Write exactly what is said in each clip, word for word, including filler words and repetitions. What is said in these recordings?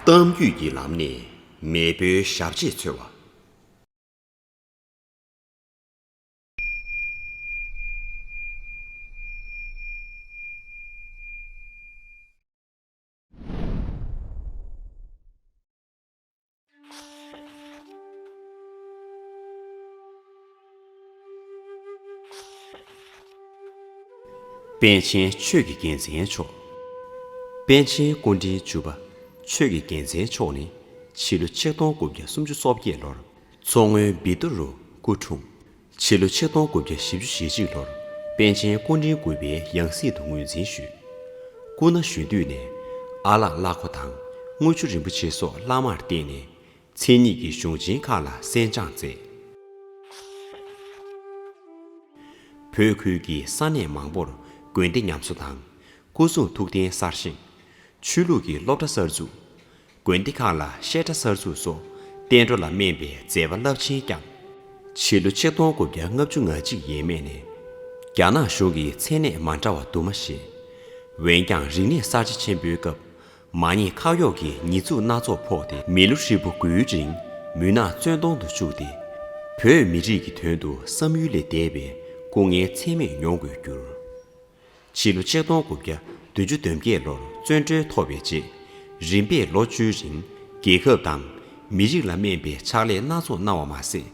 གཏམ་རྒྱུད་ཀྱི་ལམ་ནས་མེས་པོའི་ཞབས་རྗེས་འཚོལ་བ། པཎ་ཆེན་ཆོས་ཀྱི་རྒྱལ་མཚན་མཆོག་པཎ་ཆེན་སྐུ་ཕྲེང་བཅུ་པ་ཆོས་ཀྱི་རྒྱལ་མཚན་མཆོག་ནི་ཕྱི་ལོ་ཆིག་སྟོང་དགུ་བརྒྱ་སུམ་ཅུ་སོ་བརྒྱད་ལོར་མཚོ་སྔོན་བི་ཏུ་རུ་སྐུ་འཁྲུངས། ཕྱི་ལོ་ཆིག་སྟོང་དགུ་བརྒྱ་བཞི་བཅུ་ཞེ་གཅིག་ལོར་པཎ་ཆེན་སྐུ་ཕྲེང་དགུ་པའི་ཡང་སྲིད་དུ་ངོས་འཛིན་ཞུས། སྐུ་ན་གཞོན་དུས་ནས་ཨ་ལགས་བླ་ཁོ་དང་དངུལ་ཆུ་རིན་པོ་ཆེ་སོགས་བླ་མར་བསྟེན་ནས། མཚན་ཉིད་ཀྱི་གཞུང་ཆེན་ཁག་ལ་གསན་སྦྱངས་མཛད། བོད་ཁུལ་གྱི་ས་གནས་མང་པོར་དགོན་སྡེ་ཉམས་གསོ་དང་། སྐུ་གསུང་ཐུགས་རྟེན་གསར་བཞེངས། ཆོས་ལུགས་ཀྱི་སློབ་གྲྭ་གསར་འཛུགས། དགོན་སྡེ་ཁག་ལ་བཤད་གྲྭ་གསར་འཛུགས་སོགས་བསྟན་འགྲོ་ལ་སྨན་པའི་མཛད་པ་རླབས་ཆེན་བསྐྱངས། ཕྱི་ལོ་ཆིག་སྟོང་དགུ་བརྒྱ་ལྔ་བཅུ་ང་གཅིག་ཡས་མས་ནས་རྒྱ་ནག་གཞུང་གི་མཚན་གནས་མ་འདྲ་བ་དུ་མ་བཞེས། འོན་ཀྱང་རིག་གནས་གསར་བརྗེ་ཆེན་པོའི་སྐབས། མ་ཉེས་ཁག་གཡོགས་ཀྱི་ཉེས་འཛུགས་སྣ་ཚོགས་ཕོག་སྟེ། མི་ལོ་ཧྲིལ་པོ་དགུའི་རིང་མུན་ནག་བཙོན་དོང་དུ་བཅུག་སྟེ། བོད་མི་རིགས་ཀྱི་དོན་དུ་བསམ་ཡུལ་ལས་འདས་པའི་སྐུ་ངལ་ཚད་མེད་མྱོང་དགོས་གྱུར། ཕྱི་ལོ་ཆིག་སྟོང་དགུ་བརྒྱ་བདུན་ཅུ་དོན་བརྒྱད་ལོར་བཙོན་གྲོལ་ཐོབ་པའི་རྗེས། རིམ་པས་ལོ་བཅུའི་རིང་རྒྱལ་ཁབ་དང་མི་རིགས་ལ་སྨན་པའི་ཕྱག་ལས་སྣ་ཚོགས་གནང་བ་མ་ཟད།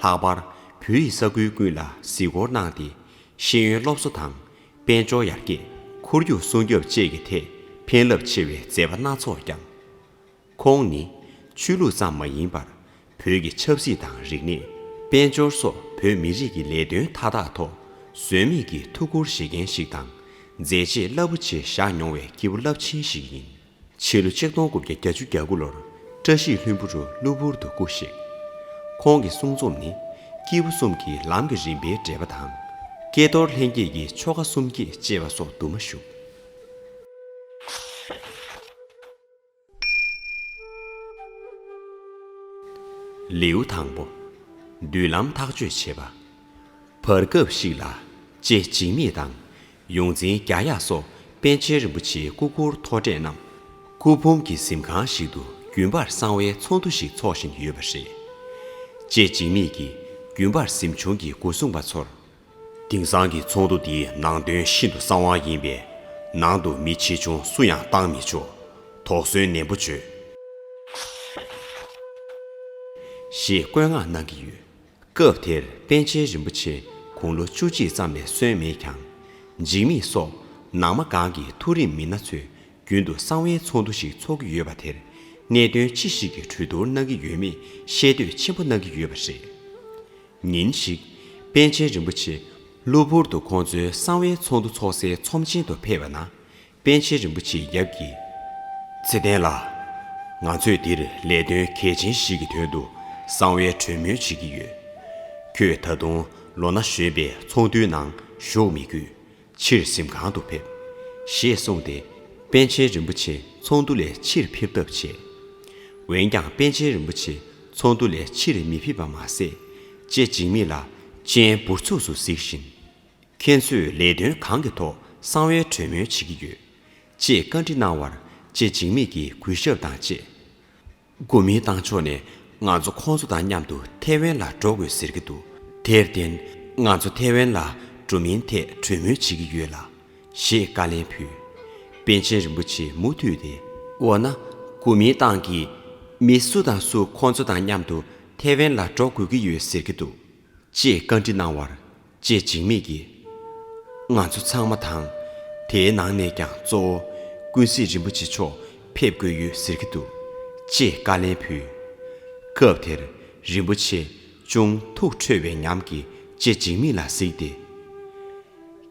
ལྷག་པར་བོད་ཡིག་ས་ཁུལ་ཀུན་ལ་གཟིགས་སྐོར་གནང་སྟེ། ཤེས་ཡོན་སློབ་གསོ་དང་། དཔལ་འབྱོར་ཡར་རྒྱས། ཁོར་ཡུག་སྲུང་སྐྱོབ་བཅས་ཀྱི་ཐད་ཕན་རླབས་ཆེ་བའི་མཛད་པ་སྣ་ཚོགས་བསྐྱངས། ཁོང་ནི་ཆོས་ལུགས་ཙམ་མ་ཡིན་པར། བོད་ཀྱི་ཆབ་སྲིད་དང་རིག་གནས། དཔལ་འབྱོར་སོགས་བོད་མི་རིགས་ཀྱི་ལས་དོན་མཐའ་དག་ཐོག་ཟོལ་མེད་ཀྱི་ཐུགས་ཁུར་བཞེས་མཁན་ཞིག་དང་། མཛད་རྗེས་རླབས་པོ་ཆེ་བཞག་མྱོང་བའི་སྐྱེས་བུ་རླབས་ཆེན་ཞིག་ཡིན། ཕྱི་ལོ་ཆིག་སྟོང་དགུ་བརྒྱ་བརྒྱད་ཅུ་གྱ་དགུ་ལོར་བཀྲ་ཤིས་ལྷུན་པོ་རུ་གློ་བུར་དུ་སྐུ་གཤེགས། ཁོང་གི་གསུང་རྩོམ་ནི། སྐྱེས་བུ་གསུམ་གྱི་ལམ་གྱི་རིམ་པའི་འགྲེལ་པ་དང་། ཀྱེ་རྡོར་ལྷན་སྐྱེས་ཀྱི་ཆོ་ག་གསུམ་བསྐྱེད་ཅེས་པ་སོགས་དུ་མ་བཞུགས། ལེའུ་དང་པོ། མདུན་ལམ་ཐག་གཅོད་བྱེད་པ། བར་སྐབས་ཤིག་ལ། ལྕེ་འཇིགས་མེད་དང་། ཡོངས་འཛིན་རྒྱ་ཡག་སོགས་པཎ་ཆེན་རིན་པོ་ཆེའི་སྐུ་འཁོར་ཐོ་བཀྲས་རྣམས། སྐུ་ཕུང་གི་གཟིམ་ཁང་ཞིག་ཏུ་རྒྱུན་པར་གསང་བའི་ཚོགས་འདུ་ཞིག་འཚོགས་བཞིན་ཡོད་པ་རེད། ལྕེ་འཇིགས་མེད་ཀྱིས་རྒྱུན་པར་གཟིམ་ཆུང་གི་སྒོ་སྲུང་པ་ཚོར། དེང་སང་གི་ཚོགས་འདུ་འདིའི་ནང་དོན་ཤིན་ཏུ་གསང་བ་ཡིན་པས། ནང་དུ་མི་ཆེ་ཆུང་སུ་ཡང་བཏང་མི་ཆོག། དོགས་ཟོན་ནན་པོ་བྱོས། ཞེས་བཀོད་མངགས་གནང་གི་ཡོད། སྐབས་དེར་པཎ་ཆེན་རིན་པོ་ཆེ་དགུང་ལོ་བཅུ་གཅིག་ཙམ་ལས་སོན་མེད་ཀྱང་། འཇིགས་མེད་སོགས་ནང་མ་སྒང་གི་མཐོ་རིམ་མི་སྣ་ཚོས་རྒྱུན་དུ་གསང་བའི་ཚོགས་འདུ་ཞིག་འཚོགས་ཀྱི་ཡོད་པ་དེར། གནད་དོན་ཅི་ཞིག་གི་གྲོས་བསྡུར་གནང་གི་ཡོད་མེད་ཤེས་འདོད་ཆེན་པོ་གནང་གི་ཡོད་པ་རེད། ཉིན་ཞིག་པཎ་ཆེན་རིན་པོ་ཆེ་གློ་བུར་དུ་ཁོང་ཚོའི་གསང་བའི་ཚོགས་འདུ་འཚོགས་སའི་ཚོམས་ཆེན་དུ་ཕེབས་པ་ན། པཎ་ཆེན་རིན་པོ་ཆེའི་ཡབ་ཀྱིས། ཚེ་བརྟན་ལགས། ང་ཚོས་འདིར་ལས་དོན་གལ་ཆེན་ཞིག་གི་དོན་དུ་གསང་བའི་གྲོས་མོལ་བྱེད་ཀྱི་ཡོད། ཁྱོད་ད་དུང་ལོ་ན་གཞོན་པས་ཚོགས་འདུའི་ནང་ཞུགས་མི་དགོས། ཕྱིར་གཟིམ་ཁང་དུ་ཕེབས། ཞེས་གསུངས་ཏེ། པཎ་ཆེན་རིན་པོ་ཆེ་ཚོགས་འདུ་ལས་ཕྱིར་ཕེབས་ཐབས་བྱས། འོན་ཀྱང་པཎ་ཆེན་རིན་པོ་ཆེ་ཚོགས་འདུ་ལས་ཕྱིར་མི་ཕེབས་པ་མ་ཟད། ལྕེ་འཇིགས་མེད་ལ་སྤྱན་འབུར་ཚུགས་སུ་གཟིགས་བཞིན། ཁྱེད་ཚོས་ལས་དོན་གང་གི་ཐོག་གསང་བའི་གྲོས་མོལ་བྱེད་ཀྱི་ཡོད། ཅེས་བཀའ་འདྲི་གནང་བར། ལྕེ་འཇིགས་མེད་ཀྱིས་གུས་ཞབས་དང་བཅས། གོ་མིན་ཏང་ཕྱོགས་ནས་ང་ཚོ་ཁོང་ཚོ་དང་མཉམ་དུ་ཐའེ་ཝན་ལ་འགྲོ་དགོས་ཟེར་གྱི་འདུག། དེར་བརྟེན། ང་ཚོ་ཐའེ་ཝན་ལ་འགྲོ་མིན་ཐད་གྲོས་མོལ་བྱེད་ཀྱི་ཡོད་ལ། ཞེས་བཀའ་ལན་ཕུལ། པཎ་ཆེན་རིན་པོ་ཆེ་མུ་མཐུད་དེ། འོ་ན། གོ་མིན་ཏང་གིས་མི་སུ་དང་སུ་ཁོང་ཚོ་དང་མཉམ་དུ་ཐའེ་ཝན་ལ་འགྲོ་དགོས་ཀྱི་ཡོད་ཟེར་གྱི་འདུག། ཅེས་བཀའ་འདྲི་གནང་བར། ལྕེ་འཇིགས་མེད་ཀྱིས། ང་ཚོ་ཚང་མ་དང་། དེའི་ནང་ནས་ཀྱང་གཙོ་བོ་ཀུན་གཟིགས་རིན་པོ་ཆེ་མཆོག་ཕེབས་དགོས་ཡོད་ཟེར་གྱི་འདུག། ཅེས་བཀའ་ལན་ཕུལ། སྐབས་དེར་རིན་པོ་ཆེ་ཅུང་ཐུགས་ཁྲོས་པའི་ཉམས་ཀྱིས་ལྕེ་འཇིགས་མེད་ལ་གཟིགས་ཏེ།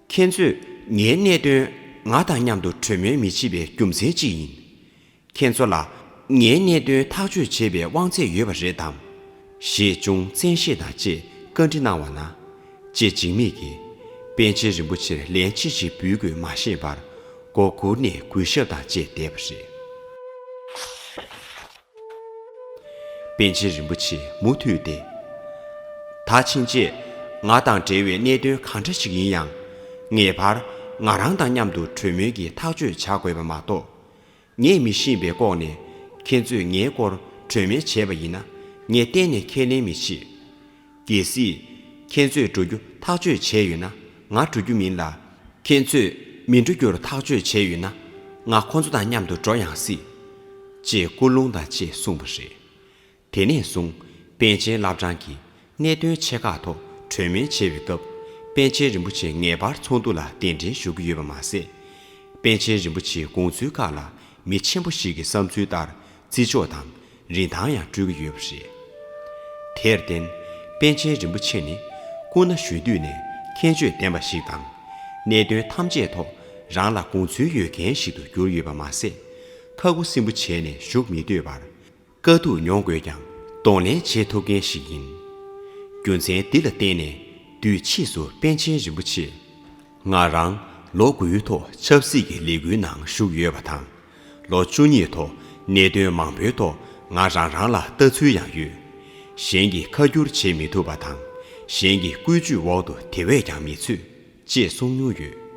ཁྱེད་ཚོས་ངའི་གནད་དོན་ང་དང་མཉམ་དུ་གྲོས་མོལ་མི་བྱེད་པའི་རྒྱུ་མཚན་ཅི་ཡིན། ཁྱེད་ཚོ་ལ་ངའི་གནད་དོན་ཐག་གཅོད་བྱེད་པའི་དབང་ཚད་ཡོད་པ་རེད་དམ། ཞེས་ཅུང་བཙན་ཤེད་དང་བཅས་བཀའ་འདྲི་གནང་བ་ན། ལྕེ་འཇིགས་མེད་ཀྱིས་པཎ་ཆེན་རིན་པོ་ཆེར་ལན་ཅི་ཞིག་འབུལ་དགོས་མ་ཤེས་པར་མགོ་སྒུར་ནས་གུས་ཞབས་དང་བཅས་བསྡད་པ་རེད། པཎ་ཆེན་རིན་པོ་ཆེས་མུ་མཐུད་དེ། ད་ཕྱིན་ཆད་ང་དང་འབྲེལ་བའི་གནད་དོན་གང་འདྲ་ཞིག་ཡིན་ཡང་། ངེས་པར་ང་རང་དང་མཉམ་དུ་གྲོས་མོལ་གྱིས་ཐག་གཅོད་བྱ་དགོས་པ་མ་གཏོགས། ངས་མི་ཤེས་པའི་ལྐོག་ནས་ ཁྱེད་ཚོས་ངའི་སྐོར་གྲོས་མོལ་བྱས་པ་ཡིན་ན། ངས་གཏན་ནས་ཁས་ལེན་མི་བྱེད། གལ་སྲིད་ཁྱེད་ཚོས་འགྲོ་རྒྱུ་ཐག་གཅོད་བྱས་ཡོད་ན། ང་འགྲོ་རྒྱུ་མིན་ལ། ཁྱེད་ཚོས་མི་འགྲོ་རྒྱུར་ཐག་གཅོད་བྱས་ཡོད་ན། ང་ཁོ་ཚོ་དང་མཉམ་དུ་འགྲོ་ཡང་སྲིད། ཅེས་སྐུལ་སློང་དང་བཅས་གསུངས་པ་རེད། དེ་ནས་བཟུང་པཎ་ཆེན་བླ་བྲང་གིས་གནད་དོན་ཆེ་ཁག་ཐོག་གྲོས་མོལ་བྱེད་པའི་སྐབས། པཎ་ཆེན་རིན་པོ་ཆེ་ངེས་པར་ཚོགས་འདུ་ལ་གདན་འདྲེན་ཞུ་གི་ཡོད་པ་མ་ཟད། པཎ་ཆེན་རིན་པོ་ཆེའི་དགོངས་ཚུལ་ཁག་ལ་མི་ཆེན་པོ་ཞིག་གི་བསམ་ཚུལ་ལྟར་བརྩི་འཇོག་དང་རིན་ཐང་ཡང་སྤྲོད་ཀྱི་ཡོད་པ་རེད། དེར་བརྟེན། པཎ་ཆེན་རིན་པོ་ཆེ་ནི་སྐུ་ན་གཞོན་དུས་ནས་མཁྱེན་དཔྱོད་ལྡན་པ་ཞིག་དང་། གནད་དོན་ཐམས་ཅད་ཐོག་རང་ལ་དགོངས་ཚུལ་ཡོད་མཁན་ཞིག་ཏུ་གྱུར་ཡོད་པ་མ་ཟད། ཁ་ཁུ་སིམ་པོ་བྱས་ནས་བཞུགས་མི་འདོད་པར། དཀའ་སྡུག་མྱོང་དགོས་ཀྱང་གདོང་ལེན་བྱེད་ཐུབ་མཁན་ཞིག་ཡིན། རྒྱུ་མཚན་འདི་ལ་བརྟེན་ནས། དུས་ཕྱིས་སུ་པཎ་ཆེན་རིན་པོ་ཆེས། ང་རང་ལོ་དགུའི་ཐོག་ཆབ་སྲིད་ཀྱི་ལས་འགུལ་ནང་ཞུགས་ཡོད་པ་དང་། ལོ་བཅུ་གཉིས་ཐོག་གནད་དོན་མང་པོའི་ཐོག་ང་རང་རང་ལ་ལྟ་ཚུལ་ཡང་ཡོད། གཞན་གྱིས་ཁ་བསྒྱུར་བྱེད་མི་ཐུབ་པ་དང་། གཞན་གྱི་བཀོལ་སྤྱོད་འོག་ཏུ་དེ་བས་ཀྱང་མི་ཚུད། ཅེས་གསུངས་མྱོང་ཡོད།